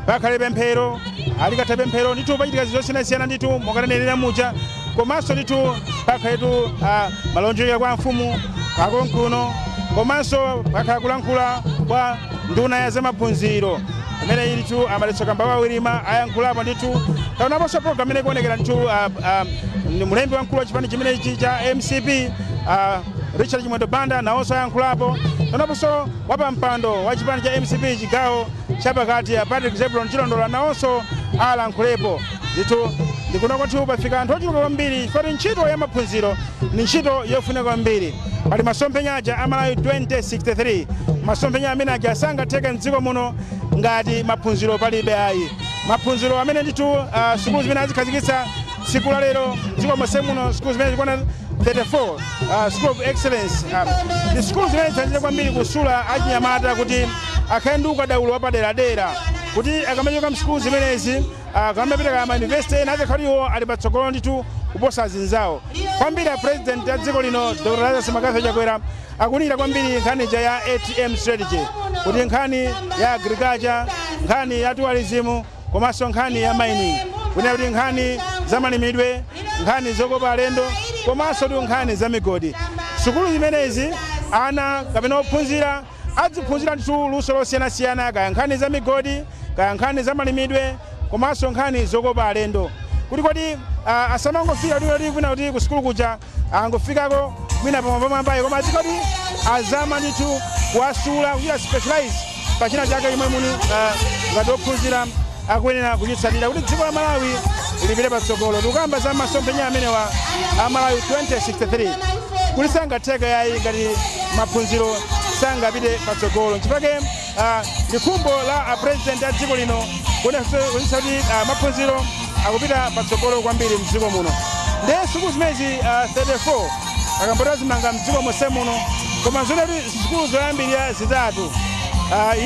Pakhale pemphero. Alikatha pemphero ndithu, pachitika zinthu zosiyanasiyana ndithu mokatanenera muja. Komanso ndithu pakhaletu malonjero kwa mfumu akonkuno, komanso pakhala kulankhula kwa nduna ya zamaphunziro imene ndithu a Madalitso Kambauwa Wirima ayankhulapo ndithu. Taonaponso program imene ikuonekera ndithu, mlembi wamkulu wa chipani chimenechi cha MCP, Richard Chimwendo Banda, nawonso ayankhulapo. Taonaponso wapampando wa chipani cha MCP chigawo chapakati, Patrick Zebulon Chilondola, nawonso alankhulepo ndithu. Ndikuona kuti pafika anthu ochuluka kwambiri chifukwa ntchito ya maphunziro ni ntchito yofunika kwambiri. Pali masomphenya aja a Malawi 2063. Masomphenya amene aja sangatheke mdziko muno ngati maphunziro palibe ayi. Maphunziro amene ndithu sukulu zimene azikhazikitsa tsiku la lero mdziko monse muno, sukulu zimene zikwana 34, School of Excellence, ndi sukulu zimene zithandiza kwambiri kusula achinyamata kuti akhale ndi ukadaulo wapaderadera, kuti akamachoka msukulu zimenezi, akamapita ma university ena, azakhale iwo ali patsogolo ndithu kuposa azinzawo kwambiri. A President a dziko lino, Dr Lazarus McCarthy Chakwera, akulira kwambiri nkhani ija ya ATM strategy, kuti nkhani ya agriculture, nkhani ya tourism, komanso nkhani ya mining, kunena kuti nkhani za malimidwe, nkhani zokopa alendo, komanso ndi nkhani za migodi. Sukulu zimenezi ana kapena ophunzira aziphunzira ndithu luso losiyanasiyana, kaya nkhani za migodi, kaya nkhani za malimidwe, komanso nkhani zokopa alendo, kuti kodi asamangofika kuti kwina kuti ku sukulu kuja angofikako kwina pamwambamwambayi, koma azikoti azama ndithu kuwasula, kuchita specialize pa china chake chomwe muni ngati ophunzira akuyenera kuchitsatira kuti dziko la Malawi lipite patsogolo. Tikukamba za masomphenya amenewa a Malawi 2063, kuti sangatheke yayi ngati maphunziro sangapite patsogolo. Nchifukwa ndi khumbo la a President a dziko lino kuonetsa kuti maphunziro akupita patsogolo kwambiri mdziko muno. Ndiye sukulu zimenezi 34 akambota zimanga mdziko monse muno, koma zone kuti sukulu zoyambirira zitatu,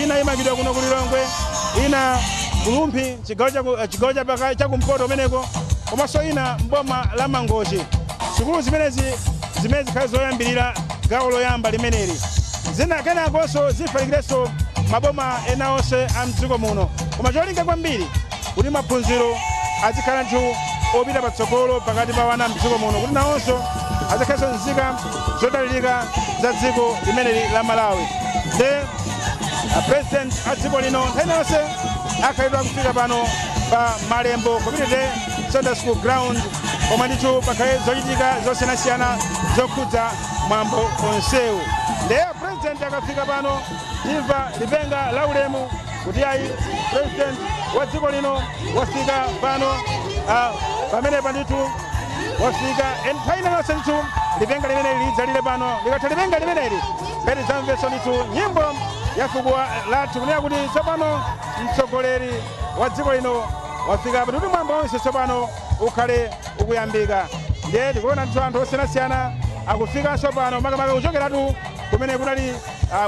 ina imangidwa kuno ku Lilongwe, ina ku Rumphi, chigawo chakumpoto kumeneko, komanso ina mboma la Mangochi. Sukulu zimenezi zimene zikhale zoyambirira gawo loyamba limeneli, zina kenakonso zifalikirenso maboma ena onse a mdziko muno, koma cholinga kwambiri kuti maphunziro azikhala nthu opita patsogolo pakati pa wana mdziko muno, kuti nawonso azikhalenso nzika zodalirika za dziko limeneli la Malawi. Nde a President a dziko lino nthawi yonse akhalidwa kufika pano pa Malembo Community Sunday School ground, pomwe ndithu pakhale zochitika zosiyanasiyana zokhudza mwambo onsewu. Ndiye President akafika pano, timva lipenga la ulemu kuti ayi, President wa dziko lino wafika pano. Pamenepa ndithu wafika. Nthawi ina yonse ndithu lipenga limeneli lidzalire pano. Likatha lipenga limeneli, pete zamvenso ndithu nyimbo ya fuko lathu, kunena kuti tsopano mtsogoleri wa dziko lino wafika pa, kuti mwambo onse tsopano ukhale ukuyambika. Ndiye tikuona ndithu anthu osiyanasiyana akufikanso pano, makamaka kuchokeratu kumene kunali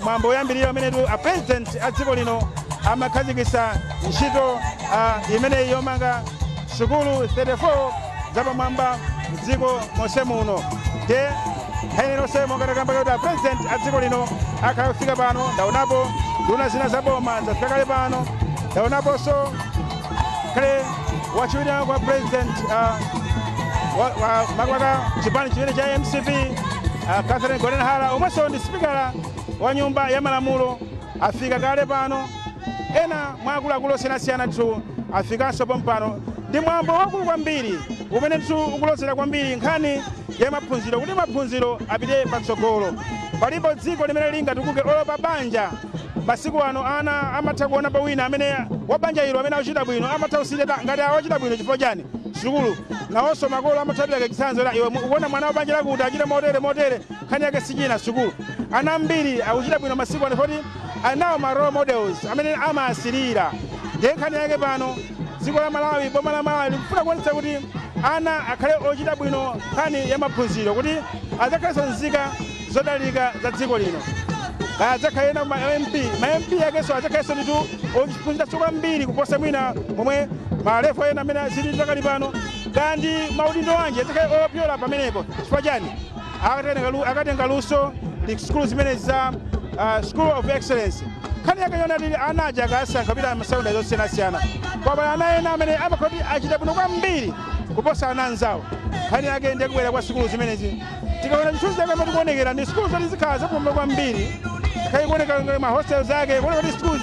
mwambo woyambirira umenetu a President a dziko lino amakhazikitsa ntchito imeneyi yomanga sukulu 34 zapamwamba mdziko monse muno. Ndiye nthawi iliyonse monga kuti a President a dziko lino akhala kufika pano, ndaonapo nduna zina za boma zafika kale pano. Ndaonaponso kale wachiwiri kwa President wa makamaka chipani chimene cha MCP, Catherine Gotani Hara, omwenso ndi sipikala wa Nyumba ya Malamulo, afika kale pano. Ena mwa akuluakulu osiyanasiyana ndithu afikanso pompano. Ndi mwambo wakulu kwambiri umene ndithu ukulozera kwambiri nkhani ya maphunziro, kuti maphunziro apite patsogolo. Palipo dziko limene lingatukuke olo pa banja. Masiku ano ana amatha kuona pa wina amene wa banja ilo amene akuchita bwino, amatha kusiyana ngati awachita bwino chifukwa chani? Sukulu. Nawonso makolo amatha kupereka chitsanzo la iwe ukuona mwana wa banja lakuti achite motere motere, nkhani yake sichina, sukulu. Ana ambiri akuchita bwino masiku ano poti anawo ma role models amene amasirira. Ndiye nkhani yake pano, dziko la Malawi, boma la Malawi likufuna kuonetsa kuti ana akhale ochita bwino nkhani ya maphunziro, kuti adzakhalenso nzika zodalirika za dziko lino. Kaya adzakhale ena ma MP, ma MP akenso adzakhalenso ndithu ophunziranso kwambiri kuposa mwina momwe ma level ena amene zili pakali pano. Kaya ndi maudindo anji, adzakhale opyola pamenepo. Chifukwa chani? Akatenga luso li sukulu zimenezi za School of Excellence. Nkhani yake yona tili ana aja akasankha kupita masecondary zosiyanasiyana, koma ana ena amene amakhala kuti achita bwino kwambiri kuposa ana anzawo. Nkhani yake ndiye kubwera kwa sukulu zimenezi. Tikaona chithunzi chake amene tikuonekera ndi sukulu zoti zikhala zapamwamba kwambiri, khali kuoneka ma hostels ake, kuoneka kuti sukulu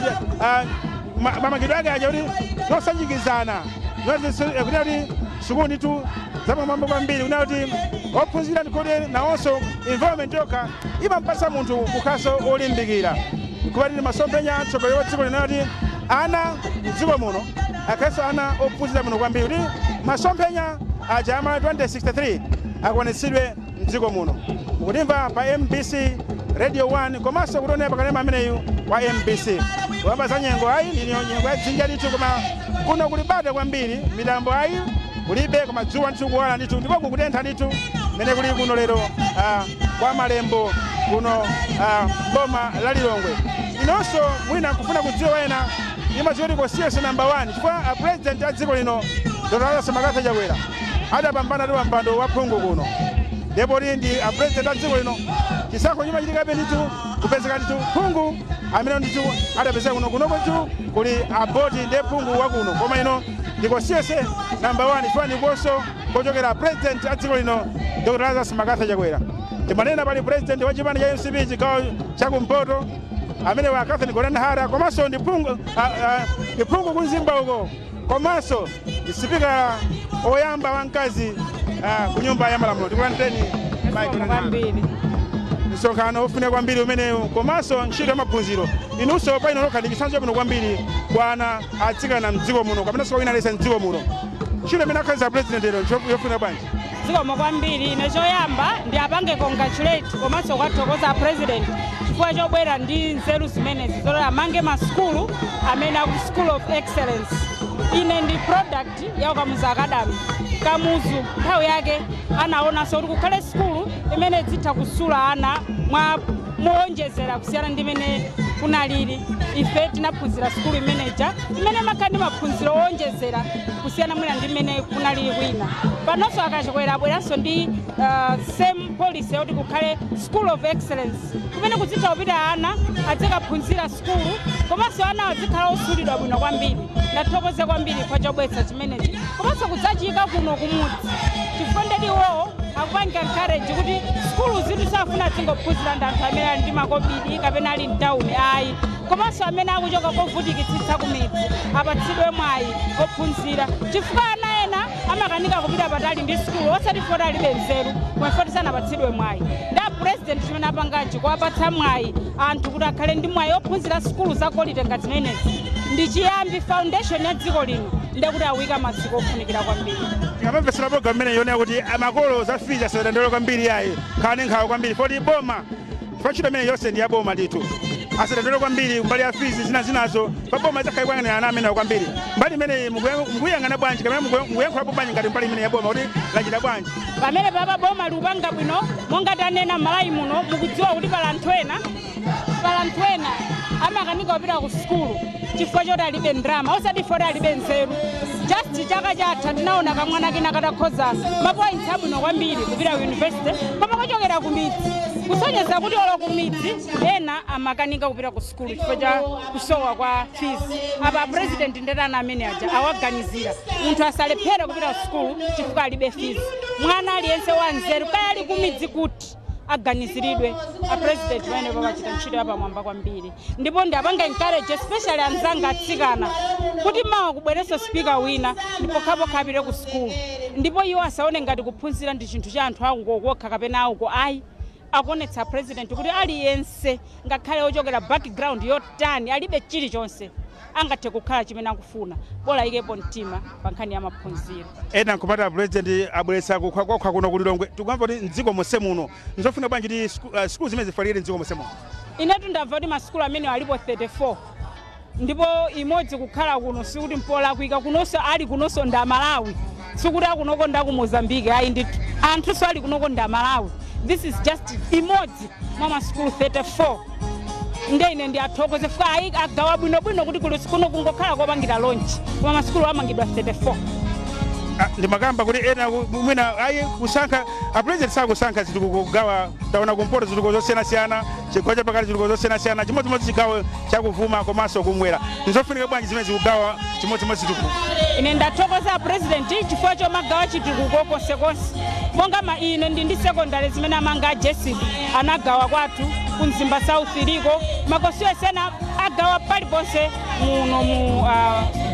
mamangidwe ake aja kuti zosanjikizana, kunena kuti sukulu ndithu zapamwamba kwambiri, kunena kuti ophunzira ndikuti nawonso environment yokha imampasa munthu kukhaso olimbikira. Kupatira masomphenya atsogoleri wa dziko lino kuti ana mdziko muno akhalenso ana ophunzira bwino kwambiri, kuti masomphenya aja ama 2063 akwanitsidwe mdziko muno. Mukutimva pa MBC Radio 1 komanso kutionera pakanema ameneyu wa MBC. Kuyamba za nyengo, ayi, ndiniyo nyengo ya dzinja ndithu, koma kuno kuli bata kwambiri. Mitambo ayi kulibe, koma dzuwa ndithu kuwala ndithu, ndiko kukutentha ndithu mene kuli kuno lero kwa Malembo kuno boma la Lilongwe. Inonso mwina kufuna kudziwa wena imadziwa kuti constituency number 1, chifukwa a president a dziko lino, Dr. Lazarus McCarthy Chakwera, adapambana ndi mpando wa phungu kuno, ndipo ndi a president a dziko lino chisankho chimachitikabe ndithu kupezeka ndithu phungu amene ndithu adapezeka kuno. Kunoko ndithu kuli aboti ndiye phungu wa kuno, koma ino ndi constituency number 1 chifukwa ndikonso kochokera president a dziko lino, Dr. Lazarus McCarthy Chakwera. Timanena pali president wa chipani cha MCP chigawo chakumpoto amene wa Catherine Gotani Hara, komanso ndi phungu ndi phungu kumzimba uko, komanso ndi sipika oyamba wamkazi ku Nyumba ya Malamulo. Tikulandireni, Mai Gotani Hara. Kwambiri. Msonkhano ofunika kwambiri umenewu, komanso ntchito ya maphunziro. Inunso pa ino lokha ndi chitsanzo chabwino kwambiri kwa ana atsikana mdziko muno kapenanso wina aliyense mdziko muno. Ntchito imene akhaliza president lero yofunika bwanji? Zikomo kwambiri. Ine choyamba ndi apange congratulate komanso kwathokoza president chifukwa chobwera ndi nzeru zimenezi zoti amange masukulu amene aku School of Excellence. Ine ndi product ya Kamuzu Academy. Kamuzu nthawi yake anaonanso kuti kukhale sukulu imene zitha kusula ana mwa mowonjezera kusiyana ndi imene kunalili. Ife tinaphunzira sukulu imeneja imene makhala ndi maphunziro owonjezera kusiyana mwina ndi imene kunalili kwina. Panonso akachakwera abweranso ndi same policy yoti kukhale School of Excellence kumene kuzitha kupita ana azikaphunzira sukulu, komanso ana azikhala osulidwa bwino kwambiri. Ndathokoze kwambiri chifukwa chobweretsa chimenechi komanso kudzachika kuno kumudzi, chifukwa ndeti iwowo akupanga encourage kuti sukulu zinthu safuna zingophunzira ndi anthu amene ali ndi makobidi kapena ali mtawuni, ayi, komanso amene akuchoka kovutikitsitsa kumidzi apatsidwe mwayi ophunzira, chifukwa ana ena amakanika kupita patali ndi sukulu osati foti alibe nzeru, koma foti sanapatsidwe mwayi. Nda president chimene apangachi kuwapatsa mwayi anthu kuti akhale ndi mwayi ophunzira sukulu za quality ngati zimenezi ndi chiyambi, foundation ya dziko lino, ndekuti awika maziko ofunikira kwambiri. Tikamamvetsera program imene yonena kuti amakolo za fees asadandaule kwambiri, yayi, khalani nkhawa kwambiri foti boma, chifukwa ntchito imene yonse ndi ya boma ndithu. Asadandaule kwambiri mbali ya fees zina zinazo, pa boma izakhale kuyang'anira ana amenewo kwambiri. Mbali imeneyi mukuyang'ana bwanji kapena mukuyankhulapo bwanji ngati mbali imene ya boma kuti lachita bwanji? Pamene papa boma likupanga bwino. Monga tanena, m'Malawi muno mukudziwa kuti pala anthu ena amakanika kupita ku sukulu chifukwa choti alibe ndalama, osati foti alibe nzeru. Just chaka chatha tinaona kamwana kena katakhoza mapoints abwino kwambiri kupita ku university, koma kochokera ku midzi, kusonyeza kuti olo ku midzi ena amakanika kupita ku sukulu chifukwa cha kusowa kwa fees. Apa president ndetana amene aja awaganizira, munthu asalephere kupita ku sukulu chifukwa alibe fees. Mwana aliyense wa nzeru, kaya ali kumidzi kuti, aganiziridwe. A president pamene papachita ntchito yapamwamba kwambiri, ndipo ndiapanga encourage especially anzanga atsikana kuti mawa kubwerenso speaker wina, ndipo khapokha apite ku sukulu, ndipo iwo asaone ngati kuphunzira ndi chinthu cha anthu auko kokha kapena auko, ayi. Akuonetsa president kuti aliyense, ngakhale ochokera background yotani, alibe chilichonse, angathe kukhala chimene akufuna, bola ikepo mtima pa nkhani ya maphunziro. Ena nkumati president abweretsa kukhwa kuno ku Lilongwe, tikumva kuti mdziko monse muno. Nzofuna bwanji kuti sukulu zimene zifalikire mdziko monse muno? Inetu ndamva kuti masukulu amene alipo 34, ndipo imodzi kukhala kuno sikuti mpolakwika. Kunonso ali kunonso ndi Amalawi, sikuti akunoko ndi aku Mozambique, ayi ndithu. Anthunso ali kunoko ndi Amalawi. This is just imodzi mwa masukulu 34. Nde ine ndi athokoze chifukwa ayi agawa bwinobwino kuti kuli kuno kungokhala kopangira launch, koma masukulu amangidwa 34. Ndimakamba kuti ena mwina ayi kusankha, a president sakusankha zitukuko kugawa. Taona kumpoto zitukuko zosiyanasiyana, chigawo chapakati zitukuko zosiyanasiyana, chimodzimodzi chigawo chakuvuma komanso kumwera. Nzofunika bwanji zimene zikugawa chimodzimodzi zitukuko? Ine ndathokoza president chifukwa chomagawa chitukuko konsekonse. Monga ma ine ndi secondary zimene amanga a JESIP, anagawa kwathu ku Mzimba South, iliko maconstituency ena agawa paliponse muno mu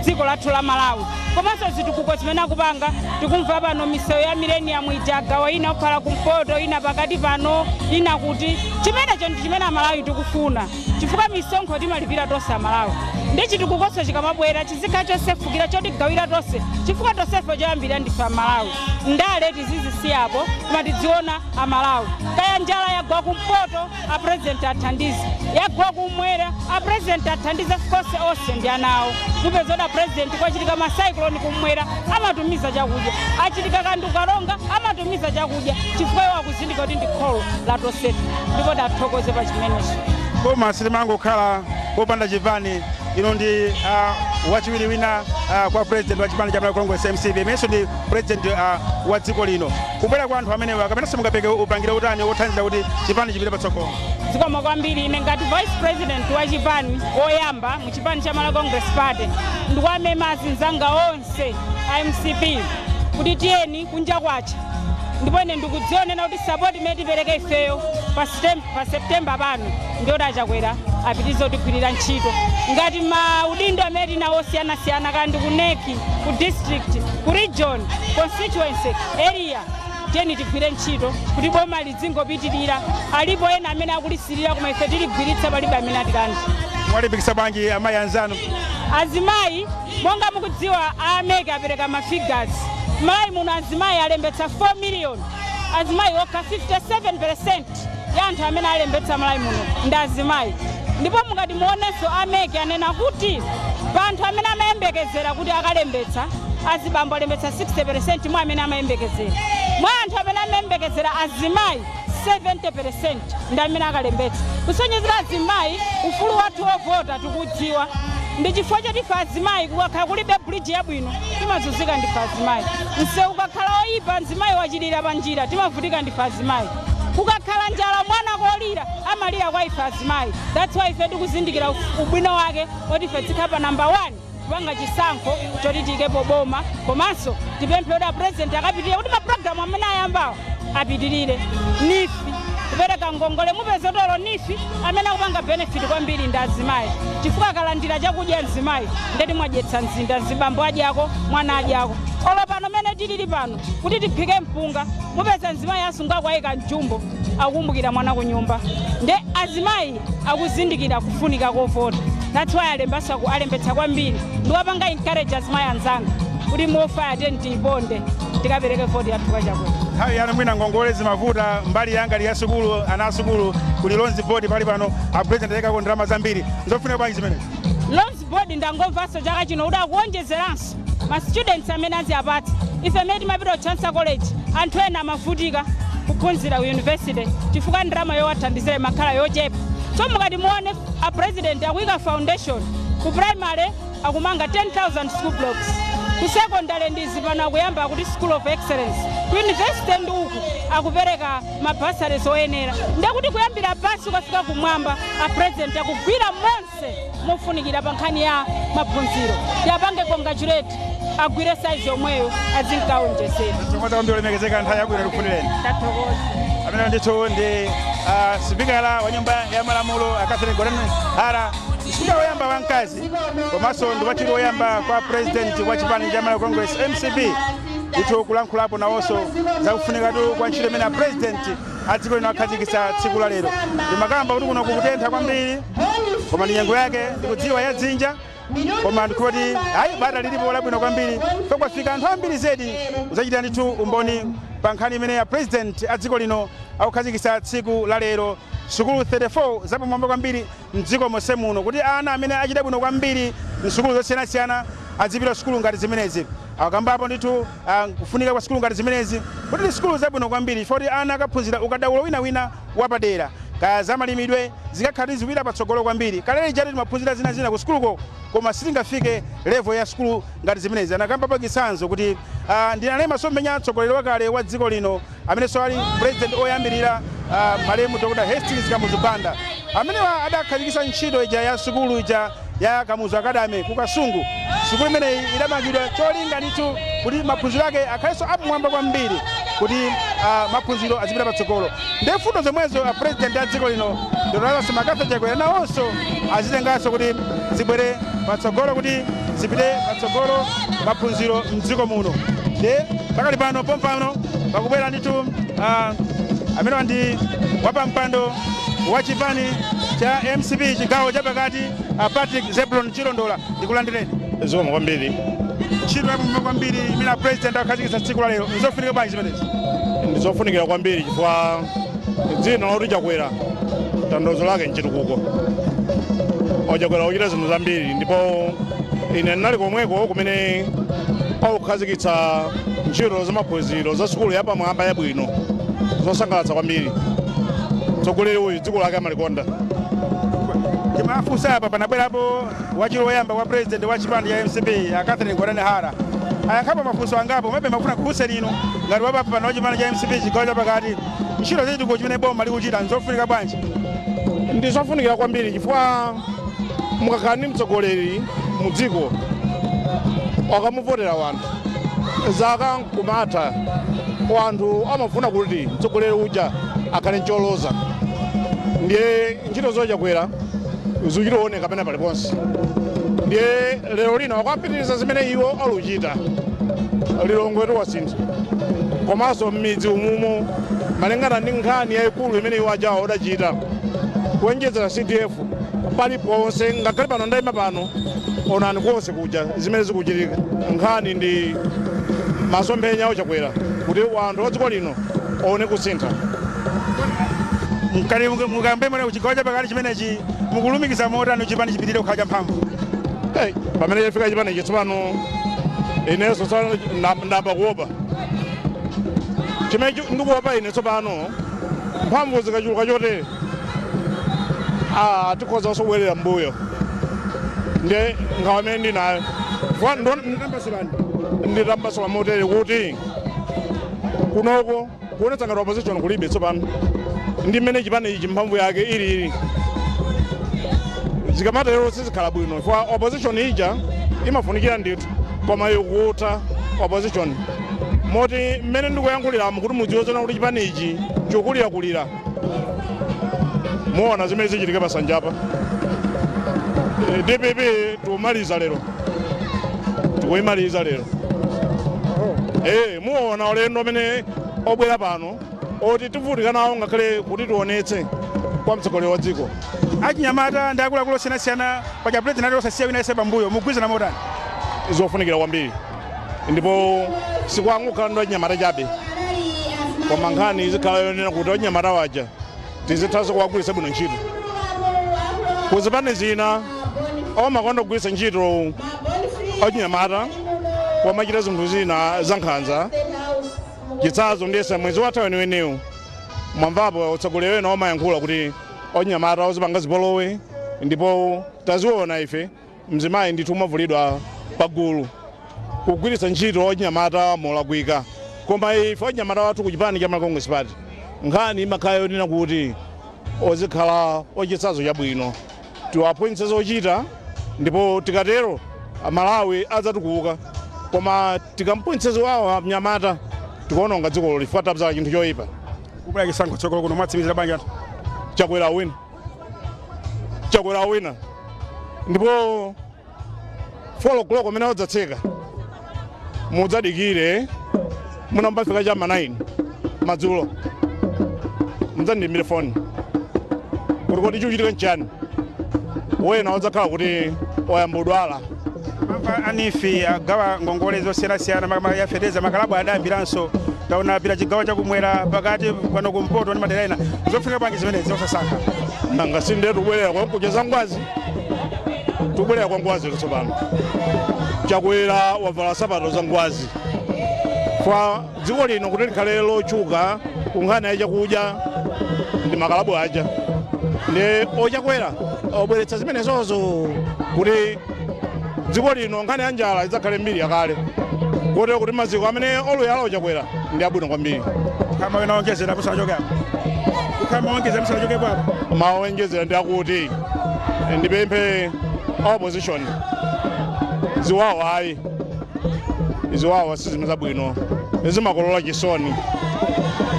dziko lathu la Malawi. Komanso zitukuko zimene akupanga, tikumva pano misewu ya Millennium ija agawa, ina kukhala kumpoto, ina pakati pano, ina kuti. Chimenecho ndi chimene Amalawi tikufuna, chifukwa misonkho timalipira tonse Amalawi. Ndi chitukukonso chikamabwera chizikhala chosefukira, chotigawira tonse, chifukwa tonsefe choyambira ndife Amalawi. Ndale tizizisiyapo, koma tidziona Amalawi. Kaya njala yagwa kumpoto, a president athandize; yagwa kumwera, a president athandize. Konse onse ndi anawo. Mupeza kuti a president kwachitika ma cyclone kumwera, amatumiza chakudya; achitika kandukalonga, amatumiza chakudya, chifukwa iwo akuzindika kuti ndi kholo la tonsefe. Ndipo ndathokoze pa chimenecho. Koma sitimangokhala popanda chipani. Ino ndi wachiwiri wina kwa president wa chipani cha Malawi Congress, MCP, imenso ndi president wa dziko lino. Kubwera kwa anthu amenewa, kapenanso mungapeke upangire utani wothandiza kuti chipani chipite patsogolo? Zikomo kwambiri. Ine ngati vice president wa chipani woyamba mu chipani cha Malawi Congress Party, ndikuwamema azinzanga onse a MCP kuti tiyeni kunja kwacha. Ndipo ine ndikudzionena kuti support imene tipereke ifeyo pa September pano ndiyoti aChakwera apitize kutigwirira ntchito ngati maudindo amene tinawo osiyanasiyana, kandi ku NEC, ku district, ku region, constituency, area. Tiyeni tigwire ntchito kuti boma lidzingopitirira. Alipo ena amene akulisirira, koma ife tiligwiritsa, palibe amene atilande. Mwalimbikitsa bwanji amayi anzanu? Azimayi, monga mukudziwa, a MEC apereka ma figures. Malawi muno azimayi alembetsa 4 million, azimayi okha. 57% ya anthu amene alembetsa Malawi muno ndi azimayi. Ndipo mukati muonenso, a MEC anena kuti pa anthu amene amayembekezera kuti akalembetsa, azibambo alembetsa 60% mwa amene amayembekezera. Mwa anthu amene amayembekezera, azimayi 70% ndi amene akalembetsa, kusonyezera azimayi ufulu wathu wovota tikudziwa. Ndi chifukwa choti ife azimayi, kukakhala kulibe bridge yabwino, timazunzika ndife azimayi. Msewu ukakhala oyipa, mzimayi wachilira pa njira, timavutika ndife azimayi. Kukakhala njala, mwana kolira, amalira kwa ife azimayi. That's why ife tikuzindikira ubwino wake oti ife tikhala pa number 1 kupanga chisankho choti tiyikepo boma. Komanso tipemphe kuti a president akapitirire kuti mapulogalamu amene ayambawo apitirire. NEEF, kupereka ngongole, mupeza tolo NEEF amene akupanga benefit kwambiri ndi azimayi, chifukwa akalandira chakudya mzimayi, ndeti mwadyetsa mzinda. Mzibambo adyako, mwana adyako. Olo pano mene tilili pano, kuti tiphike mpunga, mupeza mzimayi asungako, ayika mjumbo, akukumbukira mwana ku nyumba. Nde azimayi akuzindikira kufunika kovota. That's why alembetsa kwambiri. Ndiwapanga encourage azimayi anzanga kuti mofa ateni tiyiponde, tikapereke voti yathu kwaChakwera. Nthawi yanu mwina ngongole zimavuta. Mbali yanga ali ya sukulu, ana asukulu, kuli Loans Board. Pali pano a president ayikako ndalama zambiri. Nzofunika bwanji zimenezi? Loans Board, ndangomvanso chaka chino kuti akuwonjezeranso ma students amene aziyapatsa. Ife amene timapita ku Chancellor College, anthu ena amavutika kuphunzira ku university chifukwa ndalama yowathandizira imakhala yochepa. So mukati muone, a president akuyika foundation ku primary, akumanga 10,000 school blocks; ku secondary ndizi pano akuyamba akuti School of Excellence; ku university ndi uku akupereka ma bursaries oyenera. Ndekuti kuyambira pansi ukafika kumwamba, a president akugwira monse mofunikira pa nkhani ya maphunziro. Tiapange congratulate, agwire size yomweyo, azinkaonjezera. Tithokoza kwambiri, olemekezeka. Nthawi yabwino tikufunireni. Tathokoza. Amene ndithu ndi sipikala wa Nyumba ya Malamulo, a Catherine Gotani Hara, sipikala woyamba wamkazi komanso ndi wachiwiri woyamba kwa president wa chipani cha Malawi Congress, MCP, ndithu kulankhulapo nawonso zakufunikatu kwa ntchito imene a president a dziko lino akhazikitsa tsiku la lero. Ndimakamba kuti kuno kukutentha kwambiri, koma ndi nyengo yake, ndikudziwa ya dzinja, koma ndikuti hayi, bata lilipo labwino kwambiri. Kwafika anthu ambiri zedi kudzachita ndithu umboni pa nkhani imene ya president a dziko lino akukhazikitsa tsiku la lero, sukulu 34 zapamwamba kwambiri mdziko monse muno, kuti ana amene achita bwino kwambiri msukulu zosiyanasiyana azipita sukulu ngati zimenezi. Akambapo ndithu kufunika kwa sukulu ngati zimenezi, kuti ndi sukulu zabwino kwambiri, chifukwa kuti ana akaphunzira ukadaulo winawina wapadera. Kaya zamalimidwe zikakhala zikupita patsogolo kwambiri. Kale lija timaphunzira zina zina ku sukuluko, koma sitingafike level ya sukulu ngati zimenezi. Anakamba pakisanzo kuti ndinali masomphenya atsogoleri wakale wa dziko lino, amenenso ali president oyambirira, malemu Dr Hastings Kamuzu Banda, amenewa adakhazikitsa ntchito ija ya sukulu ija ya Kamuzu Academy ku Kasungu. Sukulu imeneyi idamangidwa cholinga ndithu kuti maphunziro ake akhalenso apamwamba kwambiri, kuti maphunziro azipita patsogolo. Ndi fundo zomwezo a president a dziko lino, Dr Lazarus McCarthy Chakwera, nawonso azitenganso kuti zibwere patsogolo, kuti zipite patsogolo maphunziro mdziko muno. Nde pakali pano pompano pakubwera ndithu amenewa ndi wapampando wa chipani cha MCP chigawo chapakati, Patrick Zebulon Chilondola. Ndikulandireni. Zikomo kwambiri. Ntchito yapamwamba kwambiri imene a president akhazikitsa tsiku la lero, nzofunika bwanji zimenezi? Ndizofunikira kwambiri chifukwa dzina loti Chakwera tanthauzo lake nchitukuko. Ochakwera kuchita zinthu zambiri, ndipo ine ndinali komweko kumene akukhazikitsa ntchito zamaphunziro za sukulu yapamwamba yabwino, zosangalatsa kwambiri. Mtsogoleri uyu dziko lake amalikonda. Timafunsa apa, panabwerapo wachiwiri woyamba wa president wa chipani cha MCP, a Catherine Gotani Hara, ayankhapo mafunso angapo. Maybe mafuna kufunseni inu ngati wapampando wa chipani cha MCP chigawo chapakati, ntchito zachitukuko chimene boma likuchita nzofunika bwanji? Ndizofunikira kwambiri chifukwa mukakhala ndi mtsogoleri mu dziko, wakamuvotera wanthu, zaka nkumatha, wanthu amafuna kuti mtsogoleri uja akhale ncholoza. Ndiye ntchito zochakwera zikuchitooneka pena paliponse. Ndiye lero lino akapitiriza zimene iwo aluchita. Lilongwe tiwasintha, komanso m'midzi umumo, malingana ndi nkhani yayikulu imene iwo ajawo adachita, kuonjezera CDF paliponse. Ngakhale pano ndayima pano, onani konse kuja zimene zikuchitika. Nkhani ndi masomphenya ochakwera kuti wanthu wa dziko lino aone kusintha. Mkati mukambe mwene kuchigawo chapakati chimenechi, mukulumikiza motani chipani chipitirire kukhala champhamvu? Hey, pamene chafika chipani tsopano, inenso tsopano ndamba kuopa. Chimene ndikuopa ine tsopano, mphamvu zikachuluka chotere, tikhoza kubwerera mbuyo. Ndiye nkhawa imene ndinayo. Chifukwa nditambasula motere kuti kunoko kuonetsa ngati opposition kulibe tsopano, ndi mmene chipani ichi mphamvu yake ilili. Zikamatero sizikhala bwino, chifukwa opposition ija imafunikira ndithu, koma ikutha opposition moti mmene ndikuyankhuliramu kuti mudziwe zona kuti chipani ichi chikukulirakulira. Muona zimene zichitike pasanjapa. DPP tikumaliza lero, tikuyimaliza lero. Muona ulendo amene obwera pano oti tivutika nawo ngakhale kuti tionetse kwa mtsogoleri wa dziko. Achinyamata ndi akuluakulu osiyanasiyana, paja president ali osasiya wina yense pambuyo, mugwirizana motani? Zofunikira kwambiri, ndipo sikwangukhala ndi achinyamata chabe, koma nkhani izikhala yonena kuti achinyamata waja tizithanso kuwagwiritsa bwino ntchito. Kuzipani zina omakonda kugwiritsa ntchito achinyamata pomachita zinthu zina za nkhanza. Chitsanzo ndiyesa mwezi watha weniweniwu, mwamvapo utsogoleri wena omayankhula kuti achinyamata ozipanga zipolowe, ndipo taziona ife mzimayi ndithu umavulidwa pagulu, kugwiritsa ntchito achinyamata molakwika. Koma ife achinyamata wathu ku chipani cha Malawi Congress Party, nkhani imakhala yonena kuti ozikhala ochitsanzo chabwino, tiwaphunzitse zochita, ndipo tikatero Malawi adzatukuka. Koma tikamphunzitse ziwawa mnyamata, tikuononga dzikolo, chifukwa tabzala chinthu choyipa. Kubwera chisankho tsogolo kuno, mwatsimikizira bwanji anthu? Chakwera wina, Chakwera wina, ndipo 4 o'clock amene adzatseka, mudzadikire munambafika chama 9 madzulo, mudzandiyimbire foni kuti kodi chikuchitika nchani. Wena wadzakhala kuti wayambudwala. Mamva a NEEF agawa ngongole zosiyanasiyana, makamaka ya fetereza, makalabu adayambiranso. Taona pita chigawo chakumwera, pakati pano, kumpoto ndi madera ena. Zofunika bwanji zimenezi osasankha? Nanga sinde tikubwerera kwa kuja za ngwazi, tikubwerera kwa ngwazi tsopano. Chakwera wavala sapato za ngwazi kwa dziko lino kuti likhale lotchuka ku nkhani ya chakudya ndi makalabu aja. Ndi ochakwera obweretsa zimenezozo kuti dziko lino nkhani ya njala idzakhale mbiri yakale, kotero kuti maziko amene oluyala ochakwera ndi abwino kwambiri. Kama wena ongezera musachoke apo, kama ongezera musachokepo apo. Maonjezera ndi akuti ndipemphe opposition, ziwawa ayi, ziwawa sizimene zabwino, zimakolola chisoni.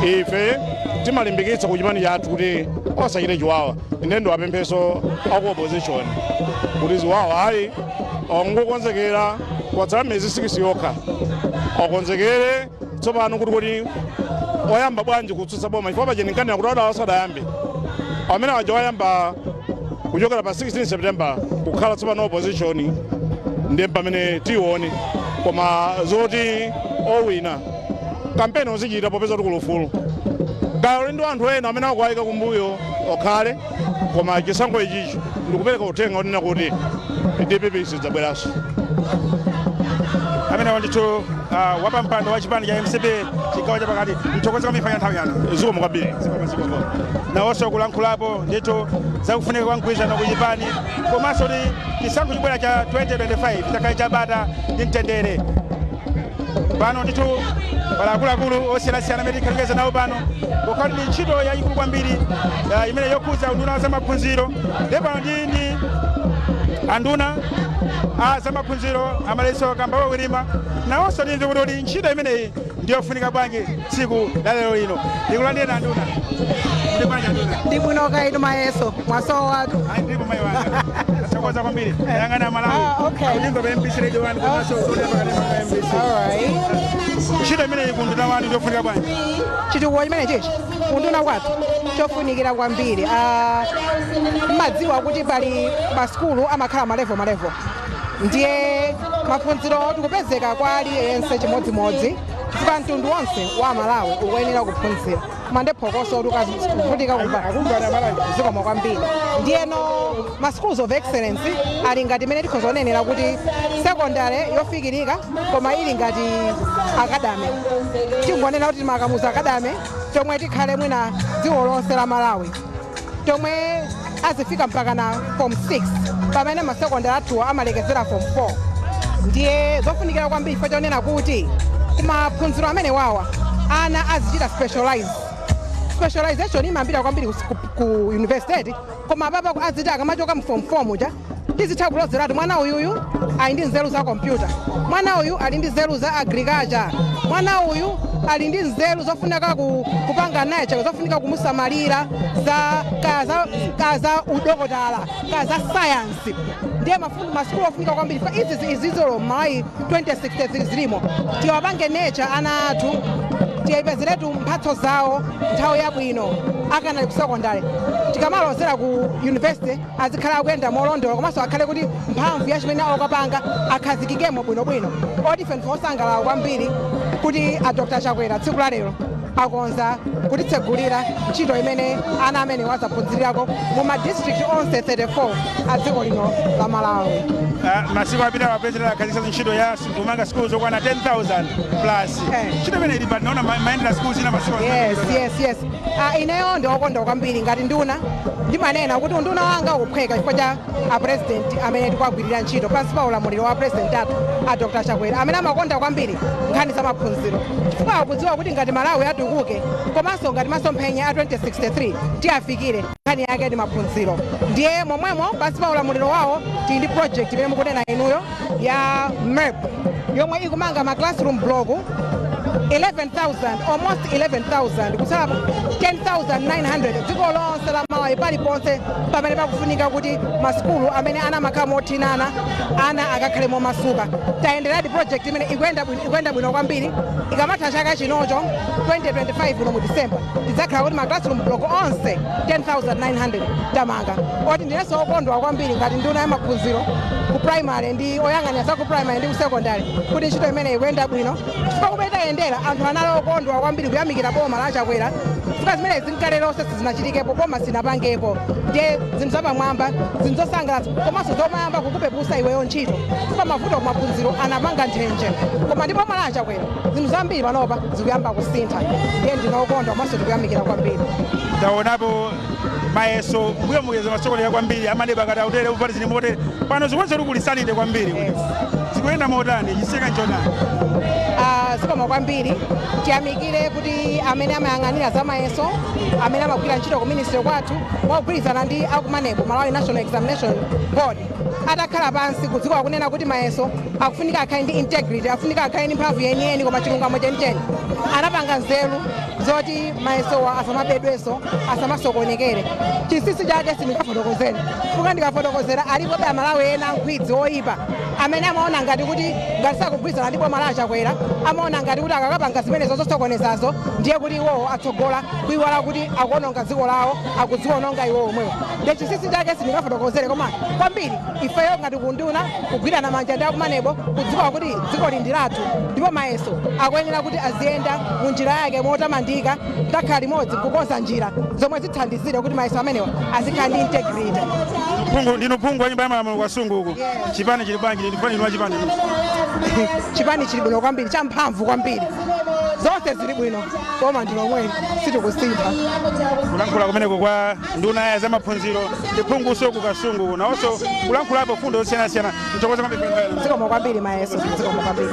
Ife timalimbikitsa ku chipani chathu kuti osachite chiwawa. Ine ndiwapempheso aku opposition kuti ziwawa ayi, ongokonzekera, kwatsala miyezi 6 yokha, okonzekere tsopano kuti oyamba bwanji kutsutsa boma, chifukwa paja ndinkanena kuti adawa asadayambe amene aja wayamba kuchokera pa 16 September kukhala tsopano opposition, ndiye pamene tione. Koma zoti owina, kampeni ozichita popeza tili kufulu, kaya ndi anthu ena amene akuwayika kumbuyo okhale, koma chisankho ichichi ndikupereka uthenga onena kuti DPP sidzabweranso. Amene ndithu wapampando wa chipani cha MCP chigawo chapakati, mthokoze kwambiri pa nthawi yanu. Zikomo kwambiri. Nawonso kulankhulapo ndithu zakufunika kwa mgwirizano ku chipani, komanso kuti chisankho chibwera cha 2025 chikhale chabata ndi mtendere. Pano ndithu pali akuluakulu osiyanasiyana amene tikhalekeza nawo pano, pokhala ndi ntchito yayikulu kwambiri imene yokhudza unduna wa zamaphunziro. Ndipo pano ndi anduna a zamaphunziro, Amaliso Kambauwa Wirima. Nawonso ndimve kuti ntchito imeneyi ndiyofunika bwanji tsiku la lero lino. Ndikulandira anduna. Ndi bwanji, anduna? Ndi bwino kainu mayeso mwasowatu. Ayi, ndipo mayi wanga, tathokoza kwambiri. Yang'ana Malawi. Ah, okay. Ndimva pa MBC Radio 1 komanso kutoka pakati pa MBC. Alright. Ntchito imeneyi kunduna wanu ndiyofunika bwanji? Chitukuko chimene chichi kunduna kwathu chofunikira kwambiri. Ah, mmadziwa kuti pali masukulu amakhala ma level ma level, ndiye maphunziro tikupezeka kwa aliyense chimodzimodzi, chifukwa mtundu wonse wa Malawi ukuyenera kuphunzira. Koma ndi phokoso tukavutika kumva. Akumvana Malawi. Zikomo kwambiri. Ndiyeno ma schools of excellence ali ngati imene tikhoza kunenera kuti secondary yofikirika, koma ili ngati academy, tingonena kuti makamuzu Academy, tomwe tikhale mwina dziko lonse la Malawi, tomwe azifika mpaka na form 6, pamene masekondari athuwa amalekezera form 4. Ndiye zofunikira kwambiri chifukwa chonena kuti kumaphunziro amene wawa ana azichita specialize. Specialization imayambira kwambiri ku university, koma apapa aziti akamachoka mu form 4 muja tizitha kulozeratu mwana uyuyu ali ndi nzeru za kompyuta, mwana uyu ali ndi nzeru za agriculture, mwana uyu ali ndi nzeru zofunika kupanga naye chako, zofunika kumusamalira za kaya za kaya za udokotala, kaya za science. Ndiye masukulu ofunika kwambiri fa izi izizolo Malawi 2063 zilimo. Tiwapange nurture ana athu, tiyepezeretu mphatso zawo nthawi yabwino akanali ku secondary. Tikamalozera ku university azikhala akuyenda molondola, komanso akhale kuti mphamvu ya chimene akapanga akhazikikemo bwinobwino. Oti ife ndife osangalala kwambiri kuti a Dr Chakwera tsiku la lero akonza kutitsegulira ntchito imene ana amene wazaphunzirirako mu ma district onse 34 a dziko lino la Malawi. Masiku apita president akhazikitsa ntchito ya kumanga skulu zokwana 10,000 plus. Ntchito imene ili pano, naona mayendera skulu zina masiku. Yes, ineyo ndi okondwa kwambiri ngati nduna. Ndimanena kuti unduna wanga ukuphweka chifukwa cha a president amene tikuagwirira ntchito pansi pa ulamuliro wa president athu a Dr Chakwera, amene amakonda kwambiri nkhani za maphunziro, chifukwa akudziwa kuti ngati Malawi atukuke komanso ngati masomphenya a 2063 tiyafikire, nkhani yake ndi maphunziro. Ndiye momwemo pansi pa ulamuliro wawo tili ndi project imene mukunena inuyo ya MERP, yomwe ikumanga ma classroom block 11,000, almost 11,000, kusala 10,900 dziko lonse la Malawi, paliponse pamene pakufunika kuti masukulu amene ana amakhala mothinana, ana akakhale momasuka. Tayenderadi project imene ikuyenda bwino, ikuyenda bwino kwambiri. Ikamatha chaka chinocho 2025 uno mu December, tidzakhala kuti ma classroom block onse 10,900 tamanga. Oti ndinenso okondwa kwambiri ngati nduna ya maphunziro ku primary ndi oyang'anira za ku primary ndi ku secondary kuti ntchito imene ikuyenda bwino, chifukwa kumene tayendera anthu anali okondwa kwambiri kuyamikira boma la Chakwera, chifukwa zimene zinkalelonse sizinachitikepo, boma sinapangepo. Ndiye zinthu zapamwamba, zinthu zosangalatsa, komanso zomayamba kukupepusa iweyo ntchito, chifukwa mavuto kumaphunziro anapanga nthenje, koma ndi boma la Chakwera zinthu zambiri panopa zikuyamba kusintha. Ndiye ndinokondwa komanso tikuyamikira kwambiri. Taonapo Mayeso mbuyo mukeza masokolera kwambiri, a MANEB akati autere upati zili motere. Pano zikuonesa kuti kulisanide kwambiri. Zikuyenda motani? Chiseka nchotani? Ah, zikomo kwambiri. Tiyamikire kuti amene amayang'anira za mayeso, amene amagwira ntchito ku ministry kwathu, mogwirizana ndi aku MANEB, Malawi National Examination Board, atakhala pansi kudziwa kunena kuti mayeso akufunika akhale ndi integrity, akufunika akhale ndi mphamvu yeniyeni koma chilungamo chenicheni, anapanga nzeru zoti mayesowa asamabedwenso, asamasokonekere. Chinsinsi chake sindingafotokozere, fuka ndikafotokozera alipobe Amalawi ena ankhwidzi oyipa amene amaona ngati kuti ngati sakugwirizana ndi boma la Chakwera, amaona ngati kuti akakapanga zimenezo zosokonezazo ndiye kuti iwowo atsogola, kuiwala kuti akuononga dziko lawo, akudziwononga iwowo omwewo. Ndi chinsinsi chake sindingafotokozere, koma kwambiri ifeyo ngati kunduna kugwirana manja ndi aku MANEB, kudziwa kuti dziko li ndi lathu ndipo mayeso akuyenera kuti aziyenda mu njira yake motamandika, takhala limodzi kukonza njira zomwe zithandizire kuti mayeso amenewa azikhala ndi integrity. Phungu, ndinu phungu wa Nyumba ya Malamulo Kasungu uku. Yes. Chipani chili bwanji? Ndifani inu wachipani? Chipani chili bwino kwambiri, champhamvu kwambiri, zonse zili bwino, koma ndi lomwe sitikusintha. Kulankhula kumeneko kwa nduna ya zamaphunziro ndi phunguso ku Kasungu, nawonso kulankhulapo fundo zosiyanasiyana. Mthokoza kwambiri. Zikomo kwambiri mayeso, zikomo kwambiri.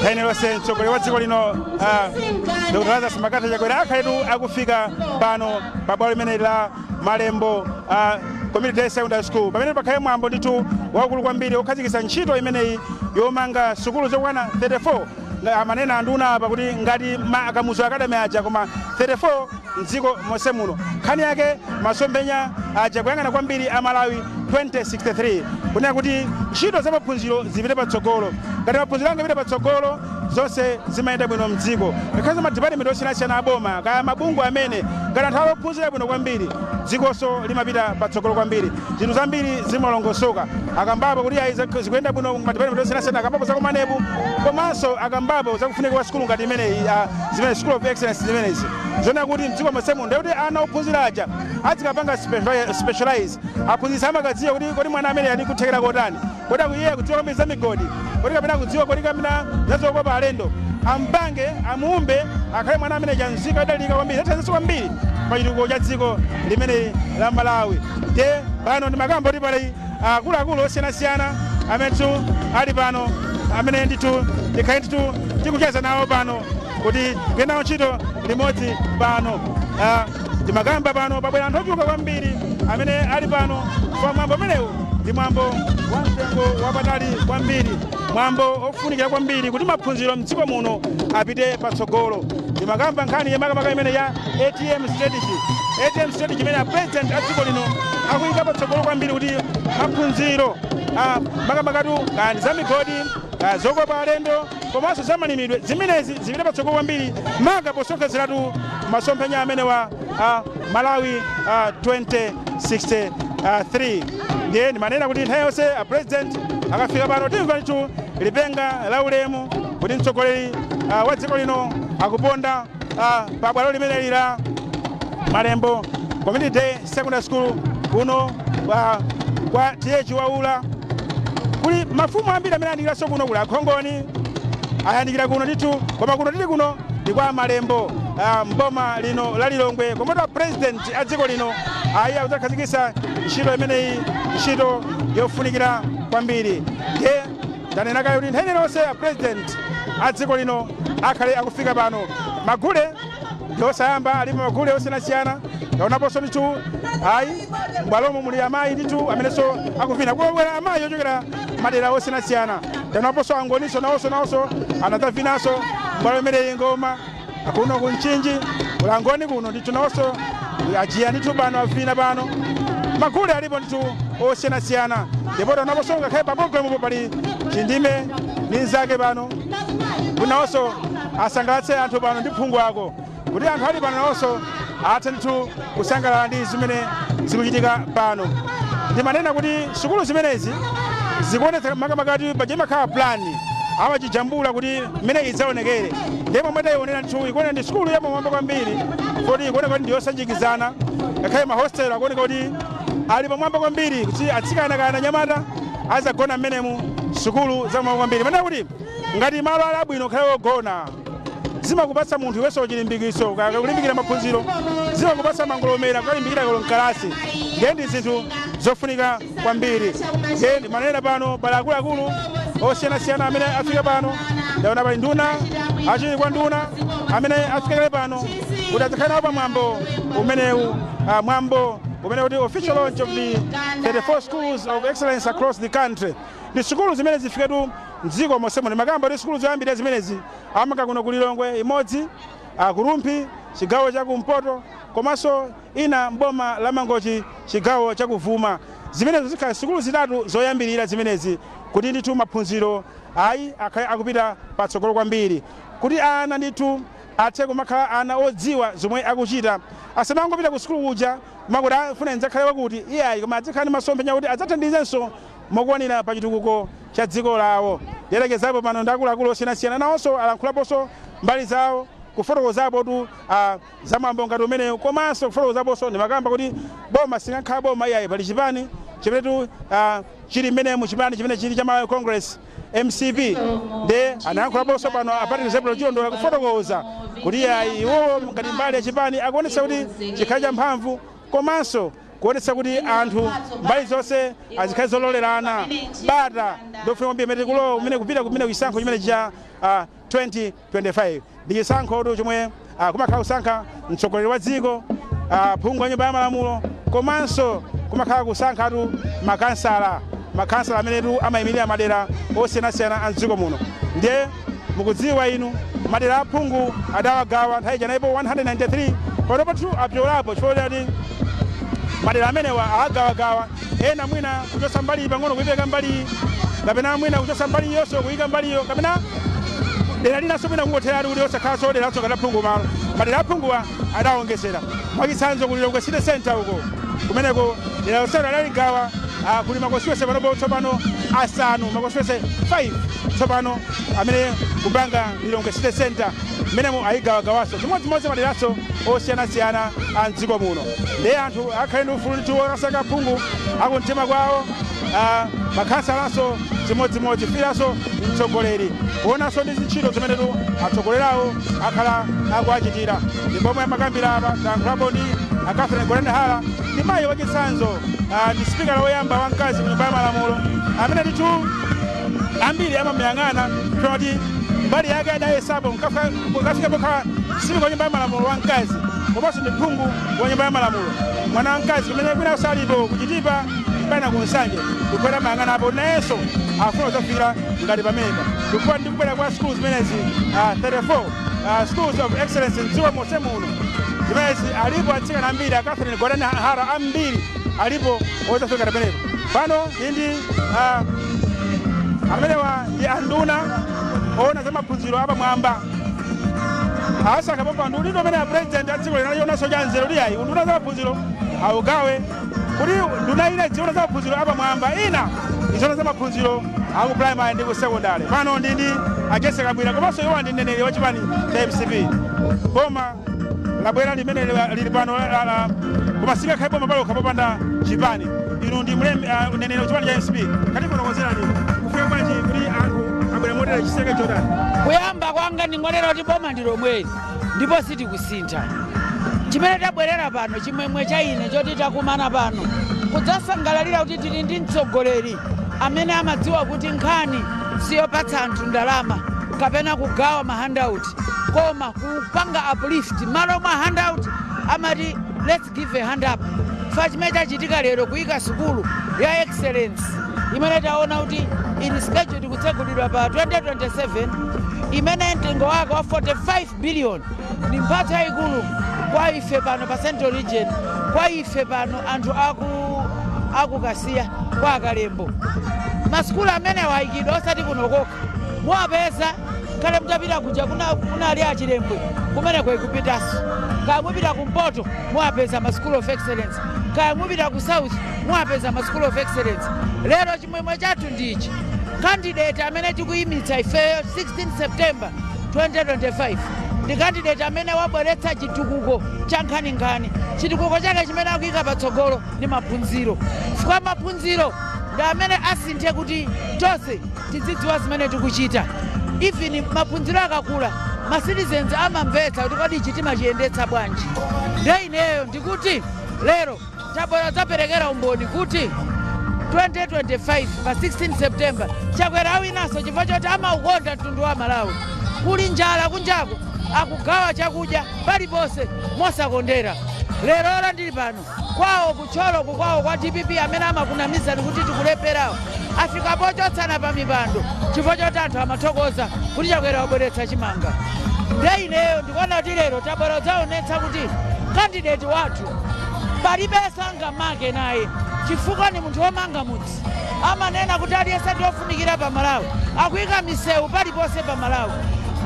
Nthawi lonse mtsogoleri wa dziko lino, Dr Lazarus McCarthy Chakwera, akhaletu akufika pano pa bwalo limene la Malembo Community Day Secondary School, pamene pakhale mwambo ndithu waukulu kwambiri wokhazikitsa ntchito imeneyi yomanga sukulu zokwana 34. Amanena anduna apa kuti ngati Kamuzu Academy aja, koma 34 mdziko monse muno. Nkhani yake masomphenya aja kuyang'ana kwambiri a Malawi 2063, kunena kuti ntchito za maphunziro zipite patsogolo. Ngati maphunziro angapite patsogolo, zonse zimayenda bwino mdziko, ngakhalenso madipatimenti osiyanasiyana aboma kaya mabungwe amene ngati anthu alophunzira bwino kwambiri, dzikonso limapita patsogolo kwambiri, zinthu zambiri zimalongosoka. Akambapo kuti ayi, zikuyenda bwino madipatimenti osiyanasiyana. Akambapo za ku MANEB, komanso akambapo zakufunika kwa sukulu ngati imeneyi, zimene School of Excellence zimenezi, zona kuti mdziko monsemu ndekuti ana ophunzira aja azikapanga specialize. Aphunzitsi amakadziwa kuti kodi mwana amene ali kuthekera kotani, kodi akuiye kudziwa kwambiri za migodi, kodi kapena kudziwa, kodi kapena zazokopa alendo, ampange amuumbe akhale mwana amene chanzika adalika kwambiri, athandiza kwambiri pa chitukuko cha dziko limene la Malawi. Te pano ndi makamba kuti pali akuluakulu osiyanasiyana amenenso ali pano, amene ndithu tikhale ndithu tikucheza nawo pano kuti tigwire ntchito limodzi pano. Timakamba pano pabwera anthu ochuluka kwambiri amene ali pano kwa mwambo umenewu. Ndi mwambo wa mtengo wapatali kwambiri, mwambo ofunikira kwambiri kuti maphunziro mdziko muno apite patsogolo. Timakamba nkhani yamakamaka imene ya ATM strategy, ATM strategy imene a president a dziko lino akuyika patsogolo kwambiri kuti maphunziro, makamakatu kaya ndi za migodi, kaya zokopa alendo, komanso za malimidwe, zimenezi zipite patsogolo kwambiri, maka posonkhezeratu masomphenya amene wa Malawi 2063. Ndiye ndimanena kuti nthawi yonse a president akafika pano, timva ndithu lipenga la ulemu kuti mtsogoleri wa dziko lino akuponda pa bwalo limeneli la Malembo Community Day Secondary School kuno kwa T/A Chiwaula. Kuli mafumu ambiri amene ayandikiraso kuno, kuli akhongoni ayandikira kuno ndithu, koma kuno tili kuno ndi kwa Malembo, mboma lino la Lilongwe, komatu president a dziko lino ayi akudzakhazikitsa ntchito imeneyi, ntchito yofunikira kwambiri. Ndiye ndanena kale kuti nthawi iliyonse a president a dziko lino akhale akufika pano. Magule ndi osayamba, alipo magule osiyanasiyana. Ndaonaponso ndithu ayi m'bwalomo muli amayi ndithu amenenso akuvina, kubwera amayi ochokera madera osiyanasiyana. Ndaonaponso angoniso nawonso anadzavinanso m'bwalo imeneyi ngoma kuno kuMchinji. Kulangoni kuno ndithu nawonso ajiya ndithu pano avina pano. Magule alipo ndithu osiyanasiyana, ndipo taonaponso ngakhale pa programupo pali Chindime ndi nzake pano kuti nawonso asangalatse anthu pano ndi phungu ako, kuti anthu ali pano nawonso athe ndithu kusangalala ndi zimene zikuchitika pano. Ndimanena kuti sukulu zimenezi zikuonetsa makamakati paja imakhala plan, amachijambula kuti mmene idzaonekere. Ndiye momwe tayionera ndithu, ikuoneka ndi sukulu yamwamba kwambiri, poti ikuoneka kuti ndiyosanjikizana, ngakhale mahostel akuoneka kuti ali pamwamba kwambiri, kuti atsikana kana anyamata azagona mmenemu. Sukulu zamwamba kwambiri, manena kuti ngati malo ali abwino khale ogona. Zimakupatsa munthu iwenso chilimbikiso kulimbikira maphunziro, zimakupatsa mangolomera kukalimbikira mkalasi. Ndiye ndi zinthu zofunika kwambiri. Ndiye ndimanena pano pali akuluakulu osiyanasiyana amene afika pano. Ndaona pali nduna, achiwiri kwa nduna amene afika kale pano kuti adzakhale nawo pa mwambo umenewu, mwambo umene kuti official launch of the 34 schools of excellence across the country. Ndi sukulu zimene zifiketu mdziko monsemo. Ndimakamba kuti sukulu zoyambirira zimenezi amanga kuno ku Lilongwe imodzi, ku Rumphi, chigawo chakumpoto, komanso ina mboma la Mangochi, chigawo chakuvuma. Zimenezo zikhala sukulu zitatu zoyambirira zimenezi, kuti ndithu maphunziro ayi akhale akupita patsogolo kwambiri, kuti ana ndithu athe kumakhala ana odziwa zomwe akuchita, asamangopita ku sukulu kuja makuti afuna ndidzakhale wakuti, iyayi, koma adzakhala ndi masomphenya kuti adzathandizenso mokwanira pa chitukuko cha dziko lawo. Ndiyelekezapo pano ndi akuluakulu osiyanasiyana, nawonso alankhulaponso mbali zawo kufotokozapo tu za mwambo ngati umenewu, komanso kufotokozaponso. Ndimakamba kuti boma singakhala boma iyayi, pali chipani chimenetu chili mmenemu, chipani chimene chili cha Malawi Congress, MCP. Nde anayankhulaponso pano a Patrick Zebulon Chilondola kufotokoza kuti iyayi, iwowo ngati mbali ya chipani akuonetsa kuti chikhale cha mphamvu, komanso kuonetsa kuti anthu mbali zonse azikhale zololerana, bata ndofuna kwambiri imene tikulowa kumene kupita kumene kuchisankho chimene cha 2025. Ndi chisankho chomwe kumakhala kusankha mtsogoleri wa dziko, phungu wa nyumba ya malamulo, komanso kumakhala kusankhatu makansala amenetu amayimirira madera osiyanasiyana a mdziko muno. Ndiye mukudziwa inu, madera aphungu adawagawa nthawi chanaipo 193, panopo tu apyolapo, chifukwa choti madera amenewa agawagawa, ena mwina kuchosa mbali pang'ono kuipeka mbali, kapena mwina kuchosa mbali yonse kuyika mbaliyo, kapena dera linanso mwina kungotheratu kuti osakhalanso deranso ngati aphungu malo. Madera aphunguwa adawonjezera. Mwachitsanzo, ku Lilongwe City Center uko, kumeneko dera lonselo adaligawa, kuli ma constituency panopo tsopano asanu, ma constituency 5 tsopano amene kupanga Lilongwe City Center mmenemo, ayigawagawanso chimodzimodzi maderanso osiyanasiyana a mdziko muno. Ndiye anthu akhale ndi ufulu ndithu wokasankha phungu akumtima kwawo, makhansalanso chimodzimodzi, firanso mtsogoleri kuonanso ndi zintchito zimenetu atsogolerawo akhala akuachitira. Ndipo amakambira apa, tayankhulapo ndi a Catherine Gotani Hara, ndi mayi wachitsanzo, ndi sipikala woyamba wamkazi mu nyumba ya malamulo amene ndithu ambiri amamuyang'ana kuti mbali yake adayesapo nkafika pokhala sipika wa nyumba ya malamulo wamkazi, komanso ndi phungu wa nyumba ya malamulo mwana wamkazi, kumene kwina usalipo ku Chitipa mpaka ku Nsanje. Ndikukwera mayang'ana apo, nayenso afuna kudzafikira ngati pamenepa. Ndikuwa ndikubwera kwa schools zimenezi, 34 schools of excellence mdziko monse muno zimenezi, alipo atsikana ambiri a Catherine Gotani Hara ambiri alipo odzafika pamenepo. Pano ndi amenewa ndi anduna oona za maphunziro apamwamba, asankha pompa ndi udindo umene a president a dziko lino alionanso cha nzeru kuti ayi, unduna za maphunziro augawe kuti nduna ina iziona za maphunziro apamwamba, ina iziona za maphunziro aku primary ndi ku secondary. Pano ndi a Jessie Kabwila, komanso iwo ndi mneneri wa chipani cha MCP. Boma labwera limene lili pano, koma singakhale boma palokha popanda chipani. Inu ndi mneneri wa chipani cha MCP, kati fotokozerani kufika bwanji kuti anthu abwera motera chiseke chotani? Kuyamba kwanga ndingonena kuti boma ndi lomweli ndipo sitikusintha. Chimene tabwerera pano, chimwemwe cha ine choti takumana pano kudzasangalalira kuti tili ndi mtsogoleri amene amadziwa kuti nkhani siyopatsa anthu ndalama kapena kugawa ma handout, koma kupanga uplift. Malo mwa handout amati, "Let's give a hand up." Fa chimene chachitika lero, kuyika sukulu ya excellence imene taona kuti ili scheduled kutsegulidwa pa 2027, imene mtengo wake wa 45 billion, ndi mphatso yayikulu kwa ife pano pa Central Region, kwa ife pano anthu aku Kasiya kwa Akalembo. Masukulu amene wayikidwa osati kuno kokha, muwapeza kale mutapita kuja kunali achilembwe, kumeneko ikupitanso. Kaya mupita kumpoto, muwapeza ma school of excellence. Kaya mupita ku south, muwapeza ma school of excellence. Lero chimwemwe chathu ndichi: candidate amene tikuyimitsa ifeyo 16 September 2025 ndi candidate amene wabweretsa chitukuko cha nkhaninkhani. Chitukuko chake chimene akuyika patsogolo ndi maphunziro, chifukwa maphunziro ndi amene asinthe kuti tonse tizidziwa zimene tikuchita. Even maphunziro akakula, Ma citizens amamvetsa kuti kodi ichi timachiyendetsa bwanji. Nde ineyo ndikuti lero tabwera taperekera umboni kuti 2025 pa 16 September Chakwera awinanso, chifukwa choti amaukonda mtundu wa Malawi. Kuli njala kunjaku, akugawa chakudya paliponse mosakondera. Lero ndili pano kwawo kuThyoloku, kwawo kwa DPP, amene amakunamizani kuti tikuleperawo, afika pochotsana pa mipando chifukwa choti anthu amathokoza kuti Chakwera wabweretsa chimanga. Nde ineyo ndikuona kuti lero tabwera kudzaonetsa kuti candidate wathu palibenso angamake naye, chifukwa ni munthu womanga mudzi. Amanena kuti aliyense ndi ofunikira pa Malawi. Akuyika misewu paliponse pa Malawi.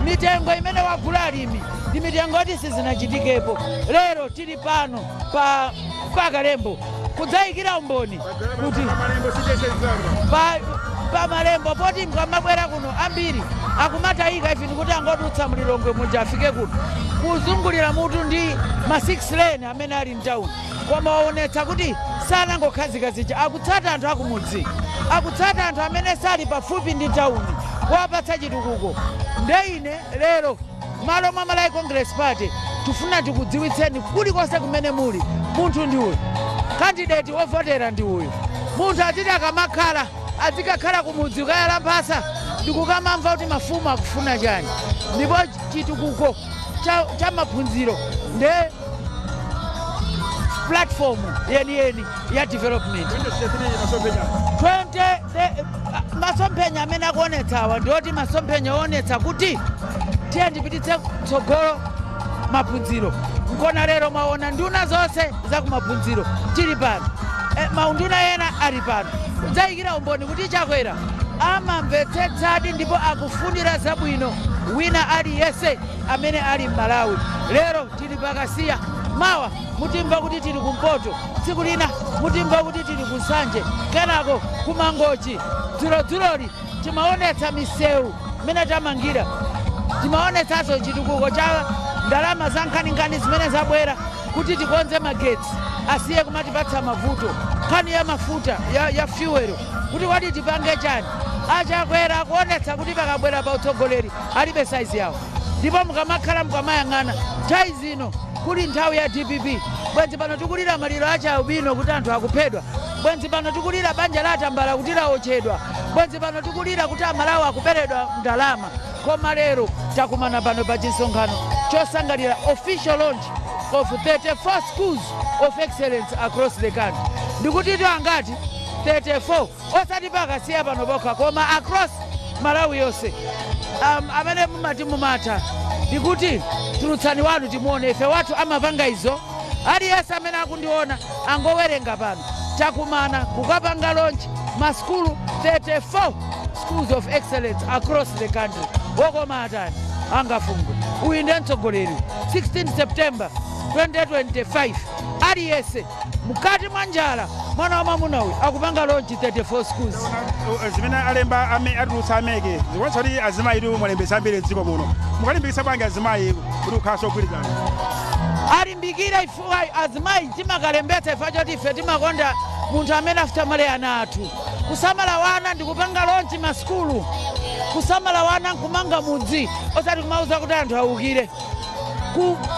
Mitengo imene wagula alimi ndi mitengo yoti sizinachitikepo. Lero tili pano pa Pakalembo kudzayikira umboni kuti pa Malembo poti mkamabwera kuno ambiri akumatayika ife ndikuti angodutsa mLilongwe muja afike kuno, kuzungulira mutu ndi ma 6 lane amene ali mtown. Koma waonetsa kuti sanangokhazika zija, akutsata anthu akumudzi, akutsata anthu amene sali pafupi ndi tawuni, kuwapatsa chitukuko. Nde ine lero malo mwa Malawi Congress Party tifuna tikudziwitseni kulikonse kumene muli, munthu ndi uyu, candidate wovotera ndi uyu. Munthu aziti akamakhala, azikakhala kumudzi kukayala mphasa ndikukamamva kuti mafumu akufuna chani. Ndipo chitukuko cha maphunziro nde platform yeniyeni ya development. 20 masomphenya amene akuonetsawa ndioti masomphenya oonetsa kuti tiye ndipititse tsogolo maphunziro. Nkona lero mwaona nduna zonse za kumaphunziro tili pano, maunduna ena ali pano kudzayikira umboni kuti Chakwera amamvetsetsadi ndipo akufunira zabwino wina aliyense amene ali m'Malawi. Lero tili paKasiya, mawa mutimva kuti tili kumpoto, tsiku lina mutimva kuti tili kuNsanje, kenako kuMangochi. Dzulodzuloli timaonetsa misewu mmene tamangira, timaonetsanso chitukuko cha ndalama za nkhaninkhani zimene zabwera kuti tikonze magetsi asiye kumatipatsa mavuto, nkhani ya mafuta ya fuel, kuti kwati tipange chani. AChakwera kuonetsa kuti pakabwera pa utsogoleri alibe saizi yawo. Ndipo mukamakhala mukamayang'ana nthawi zino, kuli nthawi ya DPP, bwenzi pano tikulira maliro achaubino kuti anthu akuphedwa, bwenzi pano tikulira banja la Atambala kuti laotchedwa, bwenzi pano tikulira kuti Amalawi akuberedwa ndalama. Koma lero takumana pano pa chinsonkhano chosangalira official launch of 34 schools of excellence across the country. Ndikuti angati? 34, osati paKasiya pano pokha, koma across Malawi yonse. Amene mumati mumatha, ndikuti tulutsani wanu timuone. Ife wathu amapanga izo. Aliyense amene akundiona angowerenga pano, takumana kukapanga launch maskulu 34, schools of excellence across the country. Wokoma atani angafungwe? Uyu ndiye mtsogoleri. 16 September 2025, aliyense mkati mwa njala, mwana wa mwamuna uyu akupanga launch 34 schools. Zimene alemba atulutsa a MEC zikuonetsa kuti azimayi tu mwalembetsa ambiri mdziko muno. Mukalimbikitsa bwanji azimayi kuti kukhalanso ogwirizana? Alimbikire ifuwa azimayi timakalembetsa ifa choti ife timakonda munthu amene afutamale ana athu. Kusamala wana ndikupanga launch masukulu, kusamala wana nkumanga mudzi, osati kumauza kuti anthu awukire.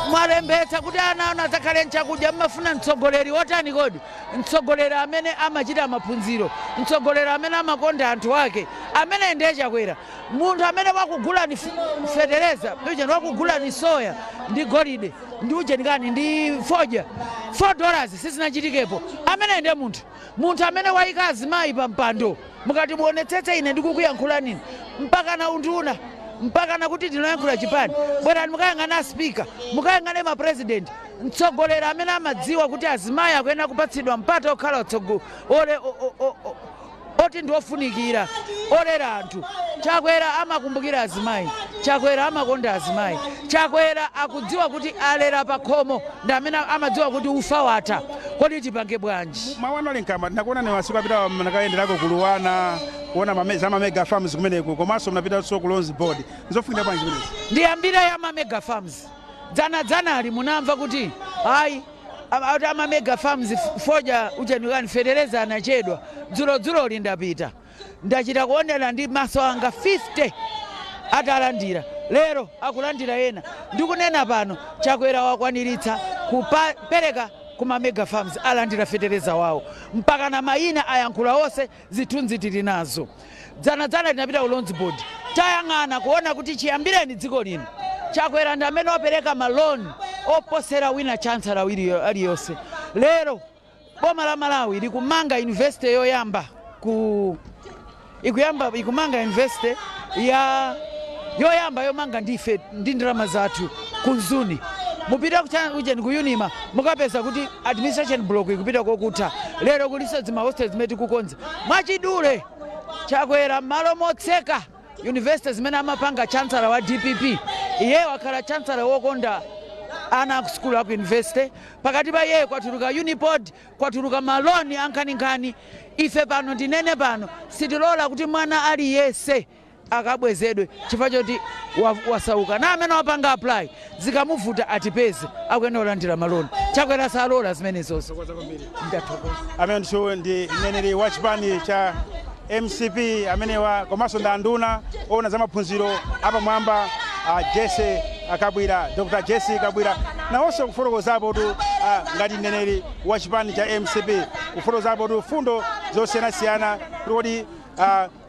Mwalembetsa kuti ana anu adzakhale mchakudya. Mmafuna mtsogoleri wotani kodi? Mtsogoleri amene amachita maphunziro, mtsogoleri amene amakonda anthu ake, amene ndiye Chakwera. Munthu amene wakugulani fetereza ujeni, wakugulani soya ndi golide ndi ujeni kani ndi fodya $4, sizinachitikepo. Amene ndiye munthu amene wayika azimayi pa mpando. Mukati muonetsetse, ine ndikukuyankhula nini, mpaka na unduna, mpaka na kuti tinoyankhula chipani, bwerani mukayang'ana aspika, mukayang'ane mapresident. Mtsogoleri amene amadziwa kuti azimayi akuyenera kupatsidwa mpata okhala ole oti ndi ofunikira olera anthu. Chakwera amakumbukira azimayi, Chakwera amakonda azimayi, Chakwera akudziwa kuti alera pa khomo ndi amene amadziwa kuti ufa watha, kodi tipange bwanji? Mawu anu ali mkama, tinakuona ni masiku apita mnakayenderako kuluwana kuona za ma mega farms kumeneko, komanso mnapitanso ku Loans Board. Nzofunika bwanji zimenezi? Ndiyambire ya ma mega farms. Dzanadzanali munamva kuti ayi, ati ama mega farms fodya uchenikani fetereza anachedwa. Dzulodzuloli ndapita, ndachita kuonera ndi maso anga 50 atalandira. Lero akulandira ena. Ndikunena pano, Chakwera wakwaniritsa kupereka kuma mega farms, alandira fetereza wawo, mpaka na mayina ayankhula onse, zithunzi tili nazo. Dzanadzana tinapita ku Loans Board, tayang'ana kuona kuti chiyambireni dziko lino Chakwera ndi amene wapereka maloni oposera wina chancellor aliyonse. Lero boma la Malawi likumanga university yoyamba ku ikuyamba ikumanga university ya yoyamba yomanga ndife ndi ndalama zathu ku Mzuni. Mupita ujeni ku Unima, mukapeza kuti administration block ikupita kokutha. Lero kuliso zima hostel zimene tikukonza. Mwachidule, Chakwera malo motseka university zimene amapanga chancellor wa DPP, iye wakhala chancellor wokonda ana aku sukulu aku university. Pakati pa iye kwatuluka Unipod, kwatuluka maloni ankhaninkhani. Ife pano ndinene pano, sitilola kuti mwana aliyense akabwezedwe chifukwa choti wasauka. Na amene wapanga apply zikamuvuta atipeze, akuyenera kulandira maloni. Chakwera salola zimenezonso. Ndathokoza. Amene ndithu ndi mneneri wa chipani cha MCP amenewa, komanso ndi anduna owona za maphunziro apamwamba, Jesse Kabwira, Dr Jesse Kabwira, nawonso kufotokozapo tu ngati mneneri wa chipani cha MCP, kufotokozapo tu fundo zosiyanasiyana kuti kodi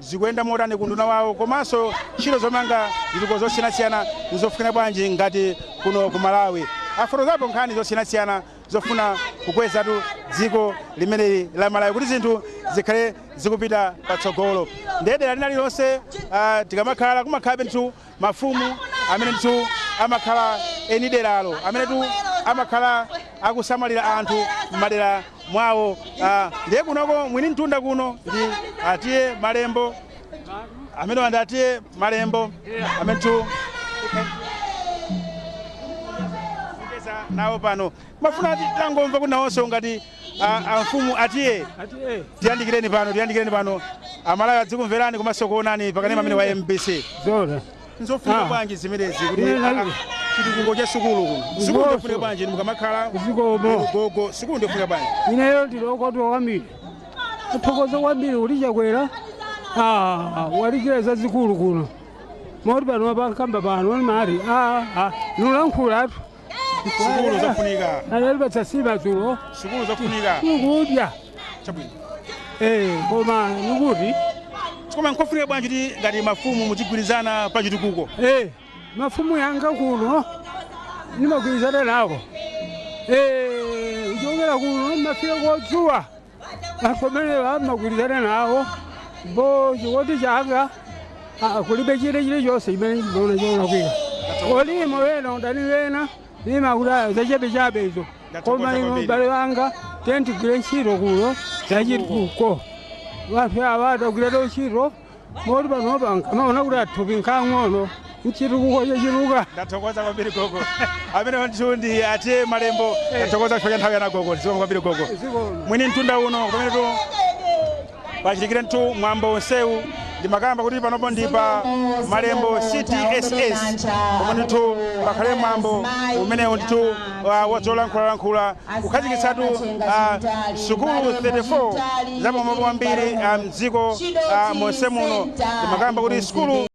zikuyenda motani kunduna wawo, komanso ntchito zomanga zitukuko zosiyanasiyana ndizofunika bwanji ngati kuno ku Malawi. Afotokozapo nkhani zosiyanasiyana zofuna kukwezatu dziko limeneli la Malawi kuti zinthu zikhale zikupita patsogolo. Ndiye dera lina lilonse tikamakhala kumakhalabe ndithu mafumu amene ndithu amakhala eni deralo, amene tu amakhala akusamalira anthu m'madera mwawo. Ndiye kunoko mwini mtunda kuno ndi atiye Malembo amene wandi atiye Malembo amene ndithu kucheza nawo pano. Mafuna ati tangomva kuti nawonso ngati amfumu atiye, tiyandikireni pano, tiyandikireni pano, Amalawi adzikumverani komanso kuonani pakanema amene wa MBC. Zona. Nzofunika bwanji zimenezi kuti chitukuko cha sukulu kuno, sukulu ndofunika bwanji mukamakhala Zikomo. gogo, sukulu ndofunika bwanji? Ineyo ndilokotwa kwambiri, kuthokoza kwambiri kuti Chakwera walikira zazikulu kuno, moti pano pankamba pano mali nulankhulatu. Sukulu zofunika. Analipatsa sima dzulo. Sukulu zofunika. Kudya. Chabwino. Koma nikuti Koma nkofunika bwanji kuti ngati mafumu muzigwirizana pa chitukuko? Mafumu yanga kuno nimagwirizana nawo. Kuchokera kuno mafika kodzuwa akomenewa magwirizana nawo bo chikoti changa kulibe chile chilichonse chimene chimona cholakwika. Olimo wena undani wena nimakuti ayo zachabechabe izo. Ndathokoza Koma ino kwambiri. bale wanga tentigwire ntchito kuno zachitukuko, vanthu ava atagwiratu ntchito moti panopa nkamaona kuti athupi nkang'ono, nchitukuko chochiluka. Ndathokoza kwambiri gogo. Amene ndithu ndi atiye Malembo. Ndathokoza chifukwa cha nthawi yana gogo. Zikomo kwambiri gogo. Mwini mtunda uno pamene tu pachitikire mtu mwambo onsewu, ndimakamba kuti panopo ndi pa Malembo CDSS, pomwe ndithu pakhale mwambo umenewu ndithu wozolankhulalankhula kukhazikitsatu sukulu 34 zapamwamba kwambiri mdziko monse muno. Ndimakamba kuti sukulu